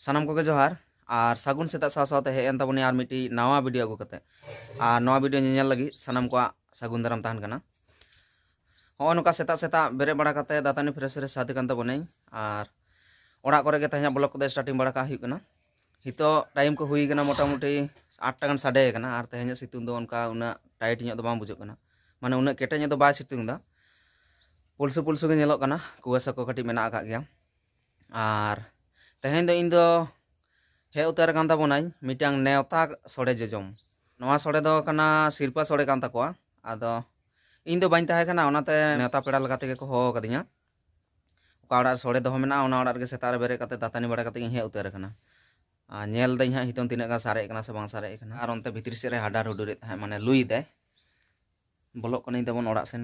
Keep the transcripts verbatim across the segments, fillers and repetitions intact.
ᱥᱟᱱᱟᱢ ᱠᱚᱜᱮ ᱡᱚᱦᱟᱨ᱾ ᱟᱨ ᱥᱟᱹᱜᱩᱱ ᱥᱮᱛᱟᱜ ᱥᱟᱶ ᱥᱟᱶᱛᱮ ᱦᱮᱡ ᱮᱱ ᱛᱟᱵᱚᱱᱟ ᱟᱨ ᱢᱤᱫᱴᱤᱡ ᱱᱟᱣᱟ ᱵᱷᱤᱰᱤᱭᱳ ᱟᱹᱜᱩ ᱠᱟᱛᱮ᱾ ᱟᱨ ᱱᱚᱣᱟ ᱵᱷᱤᱰᱤᱭᱳ ᱧᱮᱧᱮᱞ ᱞᱟᱹᱜᱤᱫ ᱥᱟᱱᱟᱢ ᱠᱚᱣᱟᱜ ᱥᱟᱹᱜᱩᱱ ᱫᱟᱨᱟᱢ ᱛᱟᱦᱮᱱ ᱠᱟᱱᱟ᱾ ᱦᱚᱸᱜᱼᱚᱭ ᱱᱚᱝᱠᱟ ᱥᱮᱛᱟᱜ ᱥᱮᱛᱟᱜ ᱵᱮᱨᱮᱫ ᱵᱟᱲᱟ ᱠᱟᱛᱮ ᱫᱟᱹᱛᱟᱹᱱᱤ ᱯᱷᱨᱮᱥ ᱯᱷᱨᱮᱥ ᱥᱟᱹᱛ ᱠᱟᱱ ᱛᱟᱵᱚᱱᱟᱹᱧ᱾ ᱟᱨ ᱚᱲᱟᱜ ᱠᱚᱨᱮ ᱜᱮ ᱛᱮᱦᱮᱧᱟᱜ ᱵᱞᱚᱜ ᱠᱚᱫᱚ ᱥᱴᱟᱨᱴᱤᱝ ᱵᱟᱲᱟ ᱠᱟᱜ ᱦᱩᱭᱩᱜ ᱠᱟᱱᱟ᱾ ᱱᱤᱛᱚᱜ ᱴᱟᱭᱤᱢ ᱠᱚ ᱦᱩᱭ ᱠᱟᱱᱟ ᱢᱚᱴᱟᱢᱩᱴᱤ ᱟᱴ ᱴᱟ ᱜᱟᱱ ᱥᱟᱰᱮ ᱠᱟᱱᱟ᱾ ᱟᱨ ᱛᱮᱦᱮᱧᱟᱜ ᱥᱤᱛᱩᱝ ᱫᱚ ᱚᱱᱠᱟ ᱩᱱᱟᱹᱜ ᱴᱟᱭᱤᱴ ᱧᱚᱜ ᱫᱚ ᱵᱟᱝ ᱵᱩᱡᱷᱟᱹᱜ ᱠᱟᱱᱟ, ᱢᱟᱱᱮ ᱩᱱᱟᱹᱜ ᱠᱮᱴᱮᱡ ᱧᱚᱜ ᱫᱚ ᱵᱟᱭ ᱥᱤᱛᱩᱝ ᱮᱫᱟ, ᱯᱩᱞᱥᱩ ᱯᱩᱞᱥᱩ ᱜᱮ ᱧᱮᱞᱚᱜ ᱠᱟᱱᱟ, ᱠᱩᱣᱟᱥᱟ ᱠᱚ ᱠᱟᱹᱴᱤᱡ ᱢᱮᱱᱟᱜ ᱟᱠᱟᱫ ᱜᱮᱭᱟ᱾ ᱟᱨ ᱛᱮᱦᱮᱧ ᱫᱚ ᱤᱧ ᱫᱚ ᱦᱮᱡ ᱩᱛᱟᱹᱨ ᱟᱠᱟᱱ ᱛᱟᱵᱚᱱᱟᱹᱧ ᱢᱤᱫᱴᱟᱝ ᱱᱮᱣᱛᱟ ᱥᱚᱲᱮ ᱡᱚᱡᱚᱢ᱾ ᱱᱚᱣᱟ ᱥᱚᱲᱮ ᱫᱚ ᱠᱟᱱᱟ ᱥᱤᱨᱯᱟᱹ ᱥᱚᱲᱮ ᱠᱟᱱ ᱛᱟᱠᱚᱣᱟ᱾ ᱟᱫᱚ ᱤᱧ ᱫᱚ ᱵᱟᱹᱧ ᱛᱟᱦᱮᱸ ᱠᱟᱱᱟ, ᱚᱱᱟᱛᱮ ᱱᱮᱣᱛᱟ ᱯᱮᱲᱟ ᱞᱮᱠᱟ ᱛᱮᱜᱮ ᱠᱚ ᱦᱚᱦᱚ ᱟᱠᱟᱫᱤᱧᱟ᱾ ᱚᱠᱟ ᱚᱲᱟᱜ ᱨᱮ ᱥᱚᱲᱮ ᱫᱚᱦᱚ ᱢᱮᱱᱟᱜᱼᱟ, ᱚᱱᱟ ᱚᱲᱟᱜ ᱨᱮᱜᱮ ᱥᱮᱛᱟᱜ ᱨᱮ ᱵᱮᱨᱮᱫ ᱠᱟᱛᱮ ᱫᱟᱹᱛᱟᱹᱱᱤ ᱵᱟᱲᱟ ᱠᱟᱛᱮ ᱤᱧ ᱦᱮᱡ ᱩᱛᱟᱹᱨ ᱟᱠᱟᱱᱟ᱾ ᱟᱨ ᱧᱮᱞ ᱫᱟᱹᱧ ᱦᱟᱸᱜ ᱱᱤᱛᱚᱝ ᱛᱤᱱᱟᱹᱜ ᱜᱟᱱ ᱥᱟᱨᱮᱡ ᱠᱟᱱᱟ ᱥᱮ ᱵᱟᱝ ᱥᱟᱨᱮᱡ ᱠᱟᱱᱟ᱾ ᱟᱨ ᱚᱱᱛᱮ ᱵᱷᱤᱛᱨᱤ ᱥᱮᱫ ᱨᱮ ᱦᱟᱰᱟᱨ ᱦᱩᱰᱩᱨᱮᱫ ᱛᱟᱦᱮᱸᱫ, ᱢᱟᱱᱮ ᱞᱩᱭ ᱫᱟᱭ᱾ ᱵᱚᱞᱚᱜ ᱠᱟᱹᱱᱟᱹᱧ ᱛᱟᱵᱚᱱ ᱚᱲᱟᱜ ᱥᱮᱱ᱾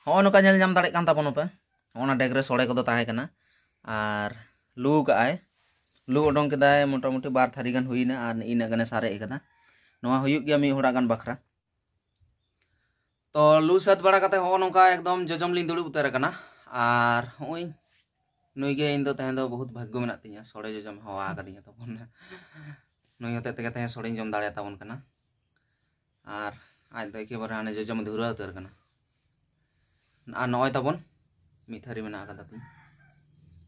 ᱦᱚᱸᱜᱼᱚᱭ ᱱᱚᱝᱠᱟ ᱧᱮᱞ ᱧᱟᱢ ᱫᱟᱲᱮᱭᱟᱜ ᱠᱟᱱ ᱛᱟᱵᱚᱱ ᱟᱯᱮ, ᱚᱱᱟ ᱰᱮᱜᱽ ᱨᱮ ᱥᱚᱲᱮ ᱠᱚᱫᱚ ᱛᱟᱦᱮᱸ ᱠᱟᱱᱟ᱾ ᱟᱨ ᱞᱩ ᱠᱟᱜᱼᱟᱭ, ᱞᱩ ᱚᱰᱚᱝ ᱠᱮᱫᱟᱭ, ᱢᱚᱴᱟᱢᱩᱴᱤ ᱵᱟᱨ ᱛᱷᱟᱹᱨᱤ ᱜᱟᱱ ᱦᱩᱭᱱᱟ ᱟᱨ ᱤᱱᱟᱹᱜ ᱜᱟᱱᱮ ᱥᱟᱨᱮᱡ ᱠᱟᱫᱟ᱾ ᱱᱚᱣᱟ ᱦᱩᱭᱩᱜ ᱜᱮᱭᱟ ᱢᱤᱫ ᱦᱚᱲᱟᱜ ᱜᱟᱱ ᱵᱟᱠᱷᱨᱟ᱾ ᱛᱚ ᱞᱩ ᱥᱟᱹᱛ ᱵᱟᱲᱟ ᱠᱟᱛᱮ ᱦᱚᱸᱜᱼᱚ ᱱᱚᱝᱠᱟ ᱮᱠᱫᱚᱢ ᱡᱚᱡᱚᱢ ᱞᱤᱧ ᱫᱩᱲᱩᱵ ᱩᱛᱟᱹᱨ ᱟᱠᱟᱱᱟ᱾ ᱟᱨ ᱦᱚᱸᱜᱼᱚᱭ ᱱᱩᱭ ᱜᱮ ᱤᱧ ᱫᱚ ᱛᱮᱦᱮᱧ ᱫᱚ ᱵᱚᱦᱩᱛ ᱵᱷᱟᱜᱽᱜᱚ ᱢᱮᱱᱟᱜ ᱛᱤᱧᱟ, ᱥᱚᱲᱮ ᱡᱚᱡᱚᱢ ᱦᱚᱦᱚ ᱟᱠᱟᱫᱤᱧᱟ ᱛᱟᱵᱚᱱ᱾ ᱱᱩᱭ ᱦᱚᱛᱮᱡ ᱛᱮᱜᱮ ᱛᱮᱦᱮᱧ ᱥᱚᱲᱮᱧ ᱡᱚᱢ ᱫᱟᱲᱮᱭᱟᱛᱟᱵᱚᱱ ᱠᱟᱱᱟ᱾ ᱟᱨ ᱟᱡ ᱫᱚ ᱮᱠᱮᱵᱟᱨᱮ ᱦᱟᱱᱮ ᱡᱚᱡᱚᱢ ᱫᱷᱩᱨᱟᱹᱣ ᱩᱛᱟᱹᱨ ᱠᱟᱱᱟ᱾ ᱟᱨ ᱱᱚᱜᱼᱚᱭ ᱛᱟᱵᱚᱱ ᱢᱤᱫ ᱛᱷᱟᱹᱨᱤ ᱢᱮᱱᱟᱜ ᱟᱠᱟᱫᱟ ᱛᱤᱧ᱾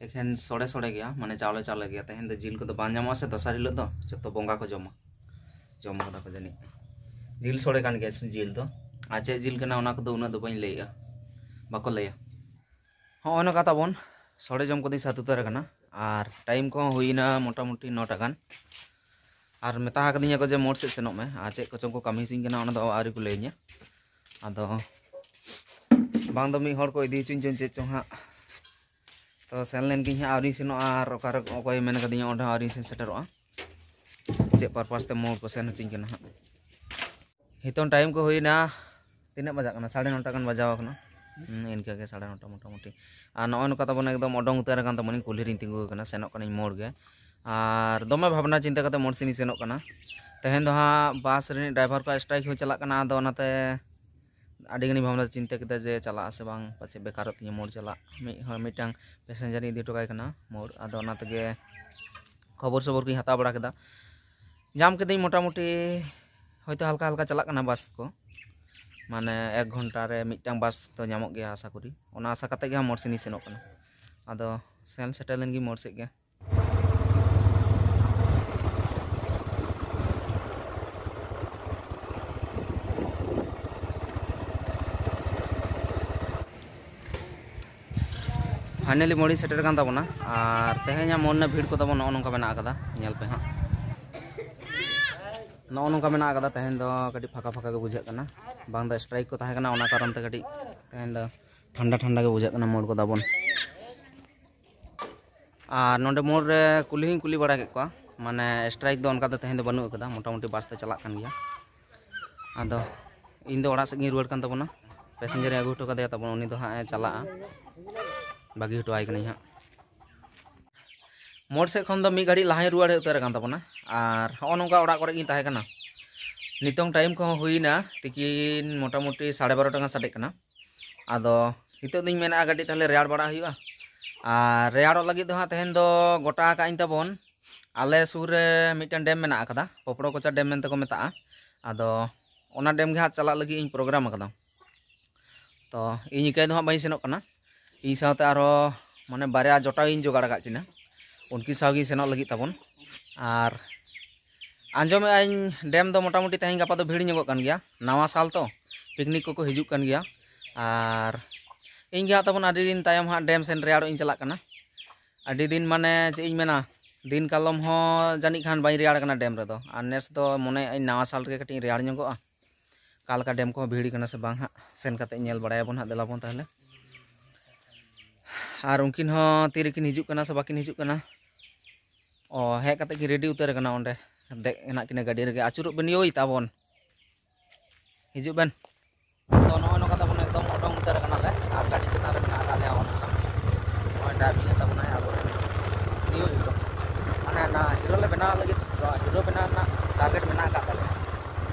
ᱮᱠᱷᱮᱱ ᱥᱚᱲᱮ ᱥᱚᱲᱮ ᱜᱮᱭᱟ, ᱢᱟᱱᱮ ᱪᱟᱣᱞᱮ ᱪᱟᱣᱞᱮ ᱜᱮᱭᱟ᱾ ᱛᱮᱦᱮᱧ ᱫᱚ ᱡᱤᱞ ᱠᱚᱫᱚ ᱵᱟᱝ ᱧᱟᱢᱚᱜᱼᱟ ᱥᱮ, ᱫᱚᱥᱟᱨ ᱦᱤᱞᱳᱜ ᱫᱚ ᱡᱚᱛᱚ ᱵᱚᱸᱜᱟ ᱠᱚ ᱡᱚᱢᱟ᱾ ᱡᱚᱢ ᱠᱟᱫᱟ ᱠᱚ ᱡᱟᱹᱱᱤᱡ᱾ ᱡᱤᱞ ᱥᱚᱲᱮ ᱠᱟᱱ ᱜᱮᱭᱟ ᱡᱤᱞ ᱫᱚ᱾ ᱟᱨ ᱪᱮᱫ ᱡᱤᱞ ᱠᱟᱱᱟ ᱚᱱᱟ ᱠᱚᱫᱚ ᱩᱱᱟᱹᱜ ᱫᱚ ᱵᱟᱹᱧ ᱞᱟᱹᱭᱮᱜᱼᱟ, ᱵᱟᱠᱚ ᱞᱟᱹᱭᱟ᱾ ᱦᱚᱸᱜᱼᱚᱭ ᱱᱚᱝᱠᱟ ᱛᱟᱵᱚᱱ ᱥᱚᱲᱮ ᱡᱚᱢ ᱠᱚᱫᱚᱧ ᱥᱟᱹᱛ ᱩᱛᱟᱹᱨ ᱟᱠᱟᱱᱟ᱾ ᱟᱨ ᱴᱟᱭᱤᱢ ᱠᱚᱦᱚᱸ ᱦᱩᱭᱱᱟ ᱢᱚᱴᱟᱢᱩᱴᱤ ᱱᱚᱴᱟ ᱜᱟᱱ᱾ ᱟᱨ ᱢᱮᱛᱟ ᱟᱠᱟᱫᱤᱧᱟ ᱠᱚ ᱡᱮ ᱢᱳᱲ ᱥᱮᱫ ᱥᱮᱱᱚᱜ ᱢᱮ, ᱟᱨ ᱪᱮᱫ ᱠᱚᱪᱚᱝ ᱠᱚ ᱠᱟᱹᱢᱤ ᱦᱚᱪᱚᱧ ᱠᱟᱱᱟ, ᱚᱱᱟ ᱫᱚ ᱟᱹᱣᱨᱤ ᱠᱚ ᱞᱟᱹᱭᱟᱹᱧᱟ᱾ ᱟᱫᱚ ᱵᱟᱝ ᱫᱚ ᱢᱤᱫ ᱦᱚᱲ ᱠᱚ ᱤᱫᱤ ᱦᱚᱪᱚᱧ ᱪᱚᱝ ᱪᱮᱫ ᱪᱚᱝ ᱦᱟᱸᱜ᱾ ᱛᱚ ᱥᱮᱱ ᱞᱮᱱ ᱜᱤᱧ ᱦᱟᱸᱜ, ᱟᱹᱣᱨᱤᱧ ᱥᱮᱱᱚᱜᱼᱟ᱾ ᱟᱨ ᱚᱠᱟᱨᱮ ᱚᱠᱚᱭ ᱢᱮᱱ ᱠᱟᱫᱤᱧᱟ ᱚᱸᱰᱮ ᱦᱚᱸ ᱟᱹᱣᱨᱤᱧ ᱥᱮᱱ ᱥᱮᱴᱮᱨᱚᱜᱼᱟ᱾ ᱪᱮᱫ ᱯᱟᱨᱯᱟᱥ ᱛᱮ ᱢᱳᱲ ᱠᱚ ᱥᱮᱱ ᱦᱚᱪᱚᱧ ᱠᱟᱱᱟ ᱦᱟᱸᱜ᱾ ᱱᱤᱛᱚᱝ ᱴᱟᱭᱤᱢ ᱠᱚ ᱦᱩᱭᱱᱟ, ᱛᱤᱱᱟᱹᱜ ᱵᱟᱡᱟᱜ ᱠᱟᱱᱟ? ᱥᱟᱲᱮ ᱱᱚᱴᱟ ᱜᱟᱱ ᱵᱟᱡᱟᱣ ᱟᱠᱟᱱᱟ᱾ ᱦᱩᱸ, ᱤᱱᱠᱟᱹ ᱜᱮ ᱥᱟᱲᱮ ᱱᱚᱴᱟ ᱢᱚᱴᱟᱢᱩᱴᱤ᱾ ᱟᱨ ᱱᱚᱜᱼᱚᱭ ᱱᱚᱝᱠᱟ ᱛᱟᱵᱚᱱ ᱮᱠᱫᱚᱢ ᱚᱰᱚᱝ ᱩᱛᱟᱹᱨ ᱟᱠᱟᱱ ᱛᱟᱵᱚᱱᱤᱧ, ᱠᱩᱞᱦᱤ ᱨᱤᱧ ᱛᱤᱸᱜᱩ ᱟᱠᱟᱱᱟ, ᱥᱮᱱᱚᱜ ᱠᱟᱹᱱᱟᱹᱧ ᱢᱳᱲ ᱜᱮ᱾ ᱟᱨ ᱫᱚᱢᱮ ᱵᱷᱟᱵᱽᱱᱟ ᱪᱤᱱᱛᱟᱹ ᱠᱟᱛᱮ ᱢᱳᱲ ᱥᱮᱱᱤᱧ ᱥᱮᱱᱚᱜ ᱠᱟᱱᱟ᱾ ᱛᱮᱦᱮᱧ ᱫᱚ ᱦᱟᱸᱜ ᱵᱟᱥ ᱨᱤᱱᱤᱡ ᱰᱨᱟᱭᱵᱷᱟᱨ ᱠᱚᱣᱟᱜ ᱥᱴᱨᱟᱭᱤᱠ ᱦᱩᱭ ᱪᱟᱞᱟᱜ ᱠᱟᱱᱟ᱾ ᱟᱫᱚ ᱚᱱᱟᱛᱮ ᱟᱹᱰᱤ ᱜᱟᱱᱤᱧ ᱵᱷᱟᱵᱽᱱᱟ ᱪᱤᱱᱛᱟᱹ ᱠᱮᱫᱟ ᱡᱮ ᱪᱟᱞᱟᱜ ᱟᱥᱮ ᱵᱟᱝ, ᱯᱟᱪᱮ ᱵᱮᱠᱟᱨᱚᱜ ᱛᱤᱧᱟᱹ ᱢᱳᱲ ᱪᱟᱞᱟᱜ᱾ ᱢᱤᱫ ᱦᱚᱲ ᱢᱤᱫᱴᱟᱝ ᱯᱮᱥᱮᱧᱡᱟᱨᱤᱧ ᱤᱫᱤ ᱦᱚᱴᱚ ᱠᱟᱭ ᱠᱟᱱᱟ ᱢᱳᱲ, ᱟᱫᱚ ᱚᱱᱟ ᱛᱮᱜᱮ ᱠᱷᱚᱵᱚᱨ ᱥᱚᱵᱚᱨ ᱠᱚᱧ ᱦᱟᱛᱟᱣ ᱵᱟᱲᱟ ᱠᱮᱫᱟ᱾ ᱧᱟᱢ ᱠᱤᱫᱟᱹᱧ ᱢᱚᱴᱟᱢᱩᱴᱤ, ᱦᱚᱭᱛᱳ ᱦᱟᱞᱠᱟ ᱦᱟᱞᱠᱟ ᱪᱟᱞᱟᱜ ᱠᱟᱱᱟ ᱵᱟᱥ ᱠᱚ, ᱢᱟᱱᱮ ᱮᱠ ᱜᱷᱚᱱᱴᱟ ᱨᱮ ᱢᱤᱫᱴᱟᱝ ᱵᱟᱥ ᱫᱚ ᱧᱟᱢᱚᱜ ᱜᱮᱭᱟ ᱟᱥᱟ ᱠᱚᱨᱤ᱾ ᱚᱱᱟ ᱟᱥᱟ ᱠᱟᱛᱮ ᱜᱮ ᱦᱟᱸᱜ ᱢᱳᱲ ᱥᱮᱫ ᱤᱧ ᱥᱮᱱᱚᱜ ᱠᱟᱱᱟ᱾ ᱟᱫᱚ ᱥᱮᱱ ᱥᱮᱴᱮᱨ ᱞᱮᱱ ᱜᱤᱧ ᱢᱳᱲ ᱥᱮᱫ ᱜᱮ᱾ ᱯᱷᱟᱭᱱᱟᱞᱤ ᱢᱳᱲᱤᱧ ᱥᱮᱴᱮᱨ ᱠᱟᱱ ᱛᱟᱵᱚᱱᱟ᱾ ᱟᱨ ᱛᱮᱦᱮᱧᱟᱜ ᱢᱳᱲ ᱨᱮᱱᱟᱜ ᱵᱷᱤᱲ ᱠᱚ ᱛᱟᱵᱚᱱ ᱱᱚᱜᱼᱚ ᱱᱚᱝᱠᱟ ᱢᱮᱱᱟᱜ ᱟᱠᱟᱫᱟ, ᱧᱮᱞ ᱯᱮ ᱦᱟᱸᱜ᱾ ᱱᱚᱜᱼᱚ ᱱᱚᱝᱠᱟ ᱢᱮᱱᱟᱜ ᱟᱠᱟᱫᱟ᱾ ᱛᱮᱦᱮᱧ ᱫᱚ ᱠᱟᱹᱴᱤᱡ ᱯᱷᱟᱸᱠᱟ ᱯᱷᱟᱸᱠᱟ ᱜᱮ ᱵᱩᱡᱷᱟᱹᱜ ᱠᱟᱱᱟ, ᱵᱟᱝ ᱫᱚ ᱥᱴᱨᱟᱭᱤᱠ ᱠᱚ ᱛᱟᱦᱮᱸ ᱠᱟᱱᱟ, ᱚᱱᱟ ᱠᱟᱨᱚᱱ ᱛᱮ ᱠᱟᱹᱴᱤᱡ ᱛᱮᱦᱮᱧ ᱫᱚ ᱴᱷᱟᱱᱰᱟ ᱴᱷᱟᱱᱰᱟ ᱜᱮ ᱵᱩᱡᱷᱟᱹᱜ ᱠᱟᱱᱟ ᱢᱳᱲ ᱠᱚ ᱛᱟᱵᱚᱱ᱾ ᱟᱨ ᱱᱚᱰᱮ ᱢᱳᱲ ᱨᱮ ᱠᱩᱞᱤ ᱦᱚᱸᱧ ᱠᱩᱞᱤ ᱵᱟᱲᱟ ᱠᱮᱫ ᱠᱚᱣᱟ, ᱢᱟᱱᱮ ᱥᱴᱨᱟᱭᱤᱠ ᱫᱚ ᱚᱱᱠᱟ ᱫᱚ ᱛᱮᱦᱮᱧ ᱫᱚ ᱵᱟᱹᱱᱩᱜ ᱟᱠᱟᱫᱟ, ᱢᱚᱴᱟᱢᱩᱴᱤ ᱵᱟᱥ ᱫᱚ ᱪᱟᱞᱟᱜ ᱠᱟᱱ ᱜᱮᱭᱟ᱾ ᱟᱫᱚ ᱤᱧ ᱫᱚ ᱚᱲᱟᱜ ᱥᱮᱫ ᱜᱤᱧ ᱨᱩᱣᱟᱹᱲ ᱠᱟᱱ ᱛᱟᱵᱚᱱᱟ᱾ ᱯᱮᱥᱮᱧᱡᱟᱨ ᱤᱧ ᱟᱹᱜᱩ ᱦᱚᱴᱚ ᱠᱟᱫᱮᱭᱟ ᱛᱟᱵᱚᱱ, ᱩᱱᱤ ᱫᱚ ᱦᱟᱸᱜ ᱮ ᱪᱟᱞᱟᱜᱼᱟ, ᱵᱟᱹᱜᱤ ᱦᱚᱴᱚ ᱟᱭ ᱠᱟᱹᱱᱟᱹᱧ ᱦᱟᱸᱜ᱾ ᱢᱳᱲ ᱥᱮᱫ ᱠᱷᱚᱱ ᱫᱚ ᱢᱤᱫ ᱜᱷᱟᱹᱲᱤᱡ ᱞᱟᱦᱟᱧ ᱨᱩᱣᱟᱹᱲ ᱦᱮᱡ ᱩᱛᱟᱹᱨ ᱟᱠᱟᱱ ᱛᱟᱵᱚᱱᱟ᱾ ᱟᱨ ᱦᱚᱸᱜᱼᱚ ᱱᱚᱝᱠᱟ ᱚᱲᱟᱜ ᱠᱚᱨᱮ ᱜᱤᱧ ᱛᱟᱦᱮᱸ ᱠᱟᱱᱟ᱾ ᱱᱤᱛᱚᱝ ᱴᱟᱭᱤᱢ ᱠᱚᱦᱚᱸ ᱦᱩᱭᱱᱟ, ᱛᱤᱠᱤᱱ ᱢᱚᱴᱟᱢᱩᱴᱤ ᱥᱟᱲᱮ ᱵᱟᱨᱚᱴᱟ ᱜᱟᱱ ᱥᱟᱰᱮᱜ ᱠᱟᱱᱟ᱾ ᱟᱫᱚ ᱱᱤᱛᱚᱜ ᱫᱚᱧ ᱢᱮᱱᱮᱫᱼᱟ ᱠᱟᱹᱴᱤᱡ ᱛᱟᱦᱞᱮ ᱨᱮᱭᱟᱲ ᱵᱟᱲᱟ ᱦᱩᱭᱩᱜᱼᱟ᱾ ᱟᱨ ᱨᱮᱭᱟᱲᱚᱜ ᱞᱟᱹᱜᱤᱫ ᱫᱚ ᱦᱟᱸᱜ ᱛᱮᱦᱮᱧ ᱫᱚ ᱜᱚᱴᱟ ᱟᱠᱟᱫ ᱟᱹᱧ ᱛᱟᱵᱚᱱ, ᱟᱞᱮ ᱥᱩᱨ ᱨᱮ ᱢᱤᱫᱴᱮᱱ ᱰᱮᱢ ᱢᱮᱱᱟᱜ ᱟᱠᱟᱫᱟ, ᱯᱚᱯᱲᱚ ᱠᱚᱪᱟ ᱰᱮᱢ ᱢᱮᱱᱛᱮ ᱠᱚ ᱢᱮᱛᱟᱜᱼᱟ᱾ ᱟᱫᱚ ᱚᱱᱟ ᱰᱮᱢ ᱜᱮ ᱦᱟᱸᱜ ᱪᱟᱞᱟᱜ ᱞᱟᱹᱜᱤᱫ ᱤᱧ ᱯᱨᱳᱜᱨᱟᱢ ᱟᱠᱟᱫᱟ᱾ ᱛᱚ ᱤᱧ ᱮᱠᱟᱭ ᱫᱚ ᱦᱟᱸᱜ ᱵᱟᱹᱧ ᱥᱮᱱᱚᱜ ᱠᱟᱱᱟ, ᱤᱧ ᱥᱟᱶᱛᱮ ᱟᱨᱦᱚᱸ ᱢᱟᱱᱮ ᱵᱟᱨᱭᱟ ᱡᱚᱴᱟᱣ ᱤᱧ ᱡᱚᱜᱟᱲ ᱟᱠᱟᱫ ᱠᱤᱱᱟ, ᱩᱱᱠᱤᱱ ᱥᱟᱶ ᱜᱤᱧ ᱥᱮᱱᱚᱜ ᱞᱟᱹᱜᱤᱫ ᱛᱟᱵᱚᱱ᱾ ᱟᱨ ᱟᱸᱡᱚᱢᱮᱫ ᱟᱹᱧ ᱰᱮᱢ ᱫᱚ ᱢᱚᱴᱟᱢᱩᱴᱤ ᱛᱮᱦᱮᱧ ᱜᱟᱯᱟ ᱫᱚ ᱵᱷᱤᱲ ᱧᱚᱜᱚᱜ ᱠᱟᱱ ᱜᱮᱭᱟ, ᱱᱟᱣᱟ ᱥᱟᱞ ᱛᱚ, ᱯᱤᱠᱱᱤᱠ ᱠᱚᱠᱚ ᱦᱤᱡᱩᱜ ᱠᱟᱱ ᱜᱮᱭᱟ᱾ ᱟᱨ ᱤᱧ ᱜᱮ ᱦᱟᱸᱜ ᱛᱟᱵᱚᱱ ᱟᱹᱰᱤ ᱫᱤᱱ ᱛᱟᱭᱚᱢ ᱦᱟᱸᱜ ᱰᱮᱢ ᱥᱮᱱ ᱨᱮᱭᱟᱲᱚᱜ ᱤᱧ ᱪᱟᱞᱟᱜ ᱠᱟᱱᱟ᱾ ᱟᱹᱰᱤ ᱫᱤᱱ ᱢᱟᱱᱮ ᱪᱮᱫ ᱤᱧ ᱢᱮᱱᱟ, ᱫᱤᱱ ᱠᱟᱞᱚᱢ ᱦᱚᱸ ᱡᱟᱹᱱᱤᱡ ᱠᱷᱟᱱ ᱵᱟᱹᱧ ᱨᱮᱭᱟᱲ ᱠᱟᱱᱟ ᱰᱮᱢ ᱨᱮᱫᱚ᱾ ᱟᱨ ᱱᱮᱥ ᱫᱚ ᱢᱚᱱᱮᱭᱮᱫ ᱟᱹᱧ ᱱᱟᱣᱟ ᱥᱟᱞ ᱨᱮᱜᱮ ᱠᱟᱹᱴᱤᱡ ᱤᱧ ᱨᱮᱭᱟᱲ ᱧᱚᱜᱚᱜᱼᱟ᱾ ᱚᱠᱟ ᱞᱮᱠᱟ ᱰᱮᱢ ᱠᱚᱦᱚᱸ ᱵᱷᱤᱲ ᱠᱟᱱᱟ ᱥᱮ ᱵᱟᱝ ᱦᱟᱸᱜ, ᱥᱮᱱ ᱠᱟᱛᱮ ᱧᱮᱞ ᱵᱟᱲᱟᱭᱟᱵᱚᱱ ᱦᱟᱸᱜ᱾ ᱫᱮᱞᱟ ᱵᱚᱱ ᱛᱟᱦᱚᱞᱮ᱾ ᱟᱨ ᱩᱱᱠᱤᱱ ᱦᱚᱸ ᱛᱤᱨᱮᱠᱤᱱ ᱦᱤᱡᱩᱜ ᱠᱟᱱᱟ ᱥᱮ ᱵᱟᱹᱠᱤᱱ ᱦᱤᱡᱩᱜ ᱠᱟᱱᱟ᱾ ᱚ, ᱦᱮᱡ ᱠᱟᱛᱮ ᱠᱤᱱ ᱨᱮᱰᱤ ᱩᱛᱟᱹᱨ ᱟᱠᱟᱱᱟ ᱚᱸᱰᱮ᱾ ᱫᱮᱡ ᱦᱮᱱᱟᱜ ᱠᱤᱱᱟ ᱜᱟᱹᱰᱤ ᱨᱮᱜᱮ᱾ ᱟᱹᱪᱩᱨᱚᱜ ᱵᱤᱱ ᱭᱳᱭ ᱛᱟᱵᱚᱱ᱾ ᱦᱤᱡᱩᱜ ᱵᱮᱱ᱾ ᱛᱚ ᱱᱚᱜᱼᱚᱭ ᱱᱚᱝᱠᱟ ᱛᱟᱵᱚᱱ ᱮᱠᱫᱚᱢ ᱚᱰᱚᱝ ᱩᱛᱟᱹᱨ ᱟᱠᱟᱱᱟᱞᱮ᱾ ᱟᱨ ᱜᱟᱹᱰᱤ ᱪᱮᱛᱟᱱ ᱨᱮ ᱢᱮᱱᱟᱜ ᱟᱠᱟᱫ ᱞᱮᱭᱟ ᱚᱱᱟ᱾ ᱱᱚᱜᱼᱚᱭ ᱰᱨᱟᱭᱵᱷᱤᱝ ᱮᱫ ᱛᱟᱵᱚᱱᱟᱭ ᱟᱵᱚᱨᱮᱱ ᱱᱤᱭᱩ ᱦᱤᱨᱳ᱾ ᱢᱟᱱᱮ ᱚᱱᱟ ᱦᱤᱨᱳ ᱞᱮ ᱵᱮᱱᱟᱣ ᱞᱟᱹᱜᱤᱫ, ᱦᱤᱨᱳ ᱵᱮᱱᱟᱣ ᱨᱮᱱᱟᱜ ᱴᱟᱨᱜᱮᱴ ᱢᱮᱱᱟᱜ ᱟᱠᱟᱫ ᱛᱟᱞᱮᱭᱟ᱾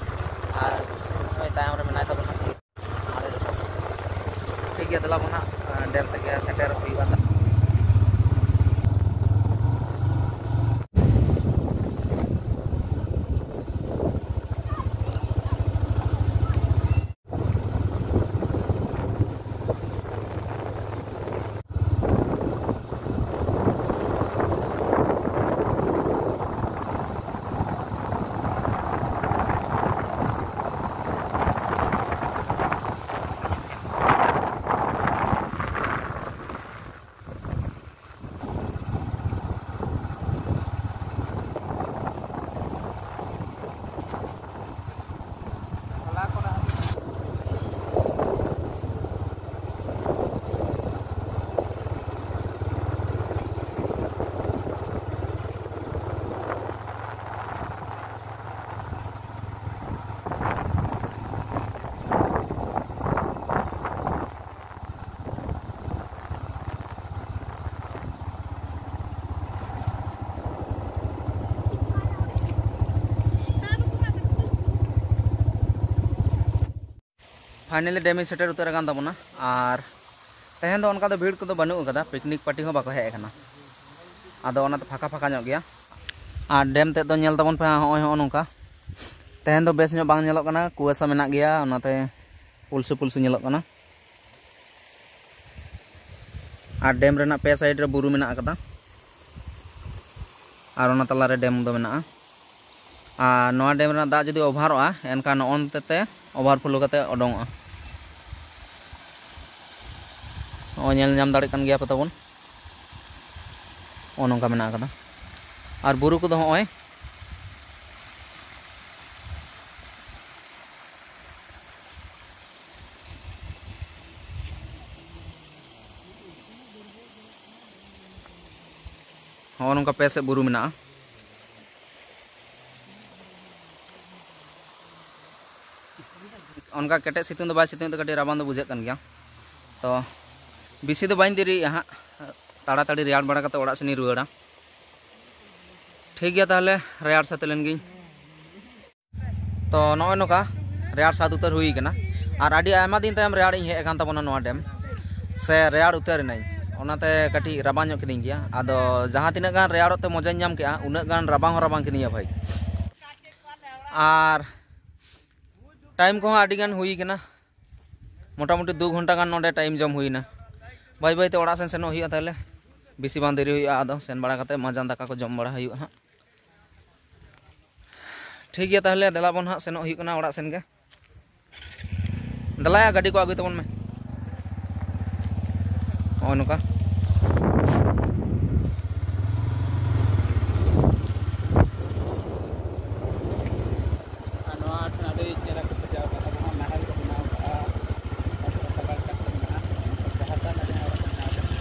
ᱟᱨ ᱱᱚᱜᱼᱚᱭ ᱛᱟᱭᱚᱢ ᱨᱮ ᱢᱮᱱᱟᱭ ᱛᱟᱵᱚᱱᱟ᱾ ᱴᱷᱤᱠ ᱜᱮᱭᱟ, ᱫᱮᱞᱟ ᱵᱚᱱ ᱦᱟᱸᱜ ᱰᱮᱢ ᱥᱮᱫ ᱜᱮ ᱥᱮᱴᱮᱨ ᱦᱩᱭᱩᱜᱼᱟ᱾ Finally ᱰᱮᱢ ᱤᱧ ᱥᱮᱴᱮᱨ ᱩᱛᱟᱹᱨ ᱟᱠᱟᱱ ᱛᱟᱵᱚᱱᱟ᱾ ᱟᱨ ᱛᱮᱦᱮᱧ ᱫᱚ ᱚᱱᱠᱟ ᱫᱚ ᱵᱷᱤᱲ ᱠᱚᱫᱚ ᱵᱟᱹᱱᱩᱜ ᱟᱠᱟᱫᱟ, ᱯᱤᱠᱱᱤᱠ ᱯᱟᱨᱴᱤ ᱦᱚᱸ ᱵᱟᱠᱚ ᱦᱮᱡ ᱟᱠᱟᱱᱟ᱾ ᱟᱫᱚ ᱚᱱᱟᱛᱮ ᱯᱷᱟᱸᱠᱟ ᱯᱷᱟᱸᱠᱟ ᱧᱚᱜ ᱜᱮᱭᱟ᱾ ᱟᱨ ᱰᱮᱢ ᱛᱮᱫ ᱫᱚ ᱧᱮᱞ ᱛᱟᱵᱚᱱ ᱯᱮ ᱦᱟᱸᱜ, ᱦᱚᱸᱜᱼᱚᱭ ᱦᱚᱸᱜᱼᱚ ᱱᱚᱝᱠᱟ᱾ ᱛᱮᱦᱮᱧ ᱫᱚ ᱵᱮᱥ ᱧᱚᱜ ᱵᱟᱝ ᱧᱮᱞᱚᱜ ᱠᱟᱱᱟ, ᱠᱩᱣᱟᱹᱥᱟ ᱢᱮᱱᱟᱜ ᱜᱮᱭᱟ, ᱚᱱᱟᱛᱮ ᱯᱩᱞᱥᱩ ᱯᱩᱞᱥᱩ ᱧᱮᱞᱚᱜ ᱠᱟᱱᱟ᱾ ᱟᱨ ᱰᱮᱢ ᱨᱮᱱᱟᱜ ᱯᱮ ᱥᱟᱭᱤᱰ ᱨᱮ ᱵᱩᱨᱩ ᱢᱮᱱᱟᱜ ᱟᱠᱟᱫᱟ, ᱟᱨ ᱚᱱᱟ ᱛᱟᱞᱟᱨᱮ ᱰᱮᱢ ᱫᱚ ᱢᱮᱱᱟᱜᱼᱟ᱾ ᱟᱨ ᱱᱚᱣᱟ ᱰᱮᱢ ᱨᱮᱱᱟᱜ ᱫᱟᱜ ᱡᱩᱫᱤ ᱚᱵᱷᱟᱨᱚᱜᱼᱟ, ᱮᱱᱠᱷᱟᱱ ᱱᱚᱜᱼᱚ ᱱᱚᱛᱮ ᱛᱮ ᱚᱵᱷᱟᱨ ᱯᱷᱞᱳ ᱠᱟᱛᱮ ᱚᱰᱚᱝᱚᱜᱼᱟ᱾ ᱱᱚᱜᱼᱚᱭ ᱧᱮᱞ ᱧᱟᱢ ᱫᱟᱲᱮᱭᱟᱜ ᱠᱟᱱ ᱜᱮᱭᱟ ᱯᱮ ᱛᱟᱵᱚᱱ, ᱱᱚᱜᱼᱚ ᱱᱚᱝᱠᱟ ᱢᱮᱱᱟᱜ ᱟᱠᱟᱫᱟ᱾ ᱟᱨ ᱵᱩᱨᱩ ᱠᱚᱫᱚ ᱱᱚᱜᱼᱚᱭ ᱱᱚᱜᱼᱚ ᱱᱚᱝᱠᱟ ᱯᱮ ᱥᱮᱫ ᱵᱩᱨᱩ ᱢᱮᱱᱟᱜᱼᱟ᱾ ᱚᱱᱠᱟ ᱠᱮᱴᱮᱡ ᱥᱤᱛᱩᱝ ᱫᱚ ᱵᱟᱭ ᱥᱤᱛᱩᱝ ᱮᱫᱟ, ᱠᱟᱹᱴᱤᱡ ᱨᱟᱵᱟᱝ ᱫᱚ ᱵᱩᱡᱷᱟᱹᱜ ᱠᱟᱱ ᱜᱮᱭᱟ᱾ ᱛᱚ ᱵᱮᱥᱤ ᱫᱚ ᱵᱟᱹᱧ ᱫᱮᱨᱤᱭᱮᱫᱼᱟ ᱦᱟᱸᱜ, ᱛᱟᱲᱟᱛᱟᱲᱤ ᱨᱮᱭᱟᱲ ᱵᱟᱲᱟ ᱠᱟᱛᱮ ᱚᱲᱟᱜ ᱥᱮᱱᱤᱧ ᱨᱩᱣᱟᱹᱲᱟ᱾ ᱴᱷᱤᱠ ᱜᱮᱭᱟ, ᱛᱟᱦᱚᱞᱮ ᱨᱮᱭᱟᱲ ᱥᱟᱛ ᱞᱮᱱ ᱜᱤᱧ᱾ ᱛᱚ ᱱᱚᱜᱼᱚᱭ ᱱᱚᱝᱠᱟ ᱨᱮᱭᱟᱲ ᱥᱟᱛ ᱩᱛᱟᱹᱨ ᱦᱩᱭ ᱠᱟᱱᱟ᱾ ᱟᱨ ᱟᱹᱰᱤ ᱟᱭᱢᱟ ᱫᱤᱱ ᱛᱟᱭᱚᱢ ᱨᱮᱭᱟᱲ ᱤᱧ ᱦᱮᱡ ᱟᱠᱟᱱ ᱛᱟᱵᱚᱱᱟ ᱱᱚᱣᱟ ᱰᱮᱢ, ᱥᱮ ᱨᱮᱭᱟᱲ ᱩᱛᱟᱹᱨ ᱮᱱᱟᱹᱧ, ᱚᱱᱟᱛᱮ ᱠᱟᱹᱴᱤᱡ ᱨᱟᱵᱟᱝ ᱧᱚᱜ ᱠᱤᱫᱤᱧ ᱜᱮᱭᱟ᱾ ᱟᱫᱚ ᱡᱟᱦᱟᱸ ᱛᱤᱱᱟᱹᱜ ᱜᱟᱱ ᱨᱮᱭᱟᱲᱚᱜ ᱛᱮ ᱢᱚᱡᱟᱧ ᱧᱟᱢ ᱠᱮᱜᱼᱟ, ᱩᱱᱟᱹᱜ ᱜᱟᱱ ᱨᱟᱵᱟᱝ ᱦᱚᱸ ᱨᱟᱵᱟᱝ ᱠᱤᱫᱤᱧᱟ ᱵᱷᱟᱹᱭ᱾ ᱟᱨ ᱴᱟᱭᱤᱢ ᱠᱚᱦᱚᱸ ᱟᱹᱰᱤ ᱜᱟᱱ ᱦᱩᱭ ᱠᱟᱱᱟ, ᱢᱚᱴᱟᱢᱩᱴᱤ ᱫᱩ ᱜᱷᱚᱱᱴᱟ ᱜᱟᱱ ᱱᱚᱰᱮ ᱴᱟᱭᱤᱢ ᱡᱚᱢ ᱦᱩᱭᱱᱟ᱾ ᱵᱟᱹᱭ ᱵᱟᱹᱭᱛᱮ ᱚᱲᱟᱜ ᱥᱮᱱ ᱥᱮᱱᱚᱜ ᱦᱩᱭᱩᱜᱼᱟ, ᱛᱟᱦᱚᱞᱮ ᱵᱮᱥᱤ ᱵᱟᱝ ᱫᱮᱨᱤ ᱦᱩᱭᱩᱜᱼᱟ᱾ ᱟᱫᱚ ᱥᱮᱱ ᱵᱟᱲᱟ ᱠᱟᱛᱮ ᱢᱟᱸᱡᱟᱱ ᱫᱟᱠᱟ ᱠᱚ ᱡᱚᱢ ᱵᱟᱲᱟ ᱦᱩᱭᱩᱜᱼᱟ ᱦᱟᱸᱜ᱾ ᱴᱷᱤᱠ ᱜᱮᱭᱟ, ᱛᱟᱦᱚᱞᱮ ᱫᱮᱞᱟ ᱵᱚᱱ ᱦᱟᱸᱜ ᱥᱮᱱᱚᱜ ᱦᱩᱭᱩᱜ ᱠᱟᱱᱟ ᱚᱲᱟᱜ ᱥᱮᱱ ᱜᱮ᱾ ᱫᱮᱞᱟᱭᱟ, ᱜᱟᱹᱰᱤ ᱠᱚ ᱟᱹᱜᱩᱭ ᱛᱟᱵᱚᱱ ᱢᱮ᱾ ᱱᱚᱜᱼᱚᱭ ᱱᱚᱝᱠᱟ᱾ ᱟᱨ ᱱᱚᱣᱟ ᱴᱷᱮᱱ ᱟᱹᱰᱤ ᱪᱮᱦᱨᱟ ᱠᱚ ᱥᱟᱡᱟᱣ ᱠᱟᱜᱼᱟ, ᱟᱵᱚ ᱦᱚᱸ ᱱᱟᱦᱮᱞ ᱠᱚ ᱵᱮᱱᱟᱣ ᱠᱟᱜᱼᱟ, ᱛᱟᱨᱯᱚᱨᱮ ᱥᱟᱜᱟᱲ ᱪᱟᱠ ᱠᱚ ᱢᱮᱱᱟᱜᱼᱟ, ᱡᱟᱦᱟᱸ ᱥᱟᱜᱟᱲ ᱨᱮ ᱦᱚᱲ ᱠᱚ ᱵᱮᱱᱟᱣ ᱠᱟᱜᱼᱟ᱾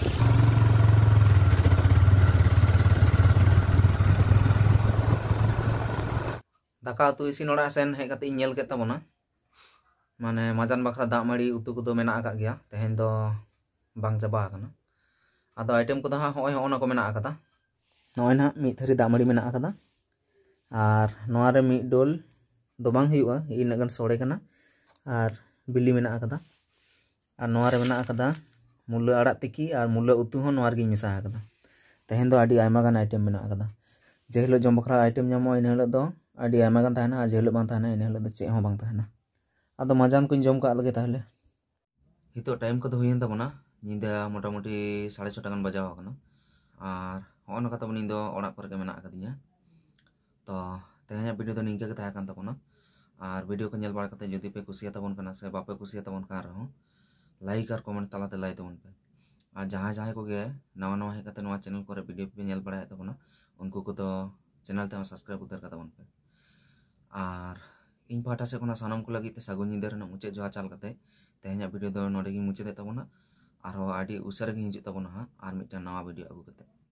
ᱫᱟᱠᱟ ᱩᱛᱩ ᱤᱥᱤᱱ ᱚᱲᱟᱜ ᱥᱮᱱ ᱦᱮᱡ ᱠᱟᱛᱮ ᱤᱧ ᱧᱮᱞ ᱠᱮᱫ ᱛᱟᱵᱚᱱᱟ, ᱢᱟᱱᱮ ᱢᱟᱡᱟᱱ ᱵᱟᱠᱷᱨᱟ ᱫᱟᱜ ᱢᱟᱹᱲᱤ ᱩᱛᱩ ᱠᱚᱫᱚ ᱢᱮᱱᱟᱜ ᱟᱠᱟᱫ ᱜᱮᱭᱟ, ᱛᱮᱦᱮᱧ ᱫᱚ ᱵᱟᱝ ᱪᱟᱵᱟ ᱟᱠᱟᱱᱟ᱾ ᱟᱫᱚ ᱟᱭᱴᱮᱢ ᱠᱚᱫᱚ ᱦᱟᱸᱜ ᱦᱚᱸᱜᱼᱚᱭ ᱦᱚᱸᱜᱼᱚ ᱱᱟ ᱠᱚ ᱢᱮᱱᱟᱜ ᱟᱠᱟᱫᱟ᱾ ᱱᱚᱜᱼᱚᱭ ᱱᱟᱦᱟᱜ ᱢᱤᱫ ᱛᱷᱟᱹᱨᱤ ᱫᱟᱜ ᱢᱟᱹᱲᱤ ᱢᱮᱱᱟᱜ ᱟᱠᱟᱫᱟ, ᱟᱨ ᱱᱚᱣᱟ ᱨᱮ ᱢᱤᱫ ᱰᱳᱞ ᱫᱚ ᱵᱟᱝ ᱦᱩᱭᱩᱜᱼᱟ, ᱤᱱᱟᱹᱜ ᱜᱟᱱ ᱥᱚᱲᱮ ᱠᱟᱱᱟ, ᱟᱨ ᱵᱤᱞᱤ ᱢᱮᱱᱟᱜ ᱟᱠᱟᱫᱟ, ᱟᱨ ᱱᱚᱣᱟ ᱨᱮ ᱢᱮᱱᱟᱜ ᱟᱠᱟᱫᱟ ᱢᱩᱞᱟᱹ ᱟᱲᱟᱜ ᱛᱤᱠᱤ ᱟᱨ ᱢᱩᱞᱟᱹ ᱩᱛᱩ ᱦᱚᱸ ᱱᱚᱣᱟ ᱨᱮᱜᱮᱧ ᱢᱮᱥᱟ ᱟᱠᱟᱫᱟ᱾ ᱛᱮᱦᱮᱧ ᱫᱚ ᱟᱹᱰᱤ ᱟᱭᱢᱟ ᱜᱟᱱ ᱟᱭᱴᱮᱢ ᱢᱮᱱᱟᱜ ᱟᱠᱟᱫᱟ᱾ ᱡᱮ ᱦᱤᱞᱳᱜ ᱡᱚᱢ ᱵᱟᱠᱷᱨᱟ ᱟᱭᱴᱮᱢ ᱧᱟᱢᱚᱜᱼᱟ, ᱤᱱᱟᱹ ᱦᱤᱞᱳᱜ ᱫᱚ ᱟᱹᱰᱤ ᱟᱭᱢᱟ ᱜᱟᱱ ᱛᱟᱦᱮᱱᱟ, ᱟᱨ ᱡᱮ ᱦᱤᱞᱳᱜ ᱵᱟᱝ ᱛᱟᱦᱮᱱᱟ, ᱤᱱᱟᱹ ᱦᱤᱞᱳᱜ ᱫᱚ ᱪᱮᱫ ᱦᱚᱸ ᱵᱟᱝ ᱛᱟᱦᱮᱱᱟ᱾ ᱟᱫᱚ ᱢᱟᱡᱟᱱ ᱠᱚᱧ ᱡᱚᱢ ᱠᱟᱜ ᱞᱮᱜᱮ ᱛᱟᱦᱚᱞᱮ᱾ ᱱᱤᱛᱚᱜ ᱴᱟᱭᱤᱢ ᱠᱚᱫᱚ ᱦᱩᱭᱮᱱ ᱛᱟᱵᱚᱱᱟ, ᱧᱤᱫᱟᱹ ᱢᱚᱴᱟᱢᱩᱴᱤ ᱥᱟᱲᱮ ᱪᱷᱚᱴᱟ ᱜᱟᱱ ᱵᱟᱡᱟᱣ ᱟᱠᱟᱱᱟ᱾ ᱟᱨ ᱦᱚᱸᱜᱼᱚ ᱱᱚᱝᱠᱟ ᱛᱟᱵᱚᱱ, ᱤᱧ ᱫᱚ ᱚᱲᱟᱜ ᱠᱚᱨᱮ ᱜᱮ ᱢᱮᱱᱟᱜ ᱟᱠᱟᱫᱤᱧᱟ᱾ ᱛᱚ ᱛᱮᱦᱮᱧᱟᱜ ᱵᱷᱤᱰᱤᱭᱳ ᱫᱚ ᱱᱤᱝᱠᱟᱹ ᱜᱮ ᱛᱟᱦᱮᱸ ᱠᱟᱱ ᱛᱟᱵᱚᱱᱟ᱾ ᱟᱨ ᱵᱷᱤᱰᱤᱭᱳ ᱠᱚ ᱧᱮᱞ ᱵᱟᱲᱟ ᱠᱟᱛᱮ ᱡᱩᱫᱤ ᱯᱮ ᱠᱩᱥᱤᱭᱟᱛᱟᱵᱚᱱ ᱠᱟᱱᱟ ᱥᱮ ᱵᱟᱯᱮ ᱠᱩᱥᱤᱭᱟᱛᱟᱵᱚᱱ ᱠᱟᱱ ᱨᱮᱦᱚᱸ, ᱞᱟᱭᱤᱠ ᱟᱨ ᱠᱚᱢᱮᱱᱴ ᱛᱟᱞᱟᱛᱮ ᱞᱟᱹᱭ ᱛᱟᱵᱚᱱ ᱯᱮ᱾ ᱟᱨ ᱡᱟᱦᱟᱸᱭ ᱡᱟᱦᱟᱸᱭ ᱠᱚᱜᱮ ᱱᱟᱣᱟ ᱱᱟᱣᱟ ᱦᱮᱡ ᱠᱟᱛᱮ ᱱᱚᱣᱟ ᱪᱮᱱᱮᱞ ᱠᱚᱨᱮ ᱵᱷᱤᱰᱤᱭᱳ ᱯᱮ ᱧᱮᱞ ᱵᱟᱲᱟᱭᱮᱫ ᱛᱟᱵᱚᱱᱟ, ᱩᱱᱠᱩ ᱠᱚᱫᱚ ᱪᱮᱱᱮᱞ ᱛᱮᱦᱚᱸ ᱥᱟᱵᱥᱠᱨᱟᱭᱤᱵ ᱩᱛᱟᱹᱨ ᱠᱟᱛᱟᱵᱚᱱ ᱯᱮ᱾ ᱟᱨ ᱤᱧ ᱯᱟᱦᱴᱟ ᱥᱮᱫ ᱠᱷᱚᱱᱟᱜ ᱥᱟᱱᱟᱢ ᱠᱚ ᱞᱟᱹᱜᱤᱫ ᱛᱮ ᱥᱟᱹᱜᱩᱱ ᱧᱤᱫᱟᱹ ᱨᱮᱱᱟᱜ ᱢᱩᱪᱟᱹᱫ ᱡᱚᱦᱟᱨ ᱪᱟᱞ ᱠᱟᱛᱮ ᱛᱮᱦᱮᱧᱟᱜ ᱵᱷᱤᱰᱤᱭᱳ ᱫᱚ ᱱᱚᱰᱮ ᱜᱤᱧ ᱢᱩᱪᱟᱹᱫᱮᱫ ᱛᱟᱵᱚᱱᱟ᱾ ᱟᱨᱦᱚᱸ ᱟᱹᱰᱤ ᱩᱥᱟᱹᱨᱟ ᱜᱮ ᱦᱤᱡᱩᱜ ᱛᱟᱵᱚᱱᱟ ᱦᱟᱸᱜ ᱟᱨ ᱢᱤᱫᱴᱟᱝ ᱱᱟᱣᱟ ᱵᱷᱤᱰᱤᱭᱳ ᱟᱹᱜᱩ ᱠᱟᱛᱮ᱾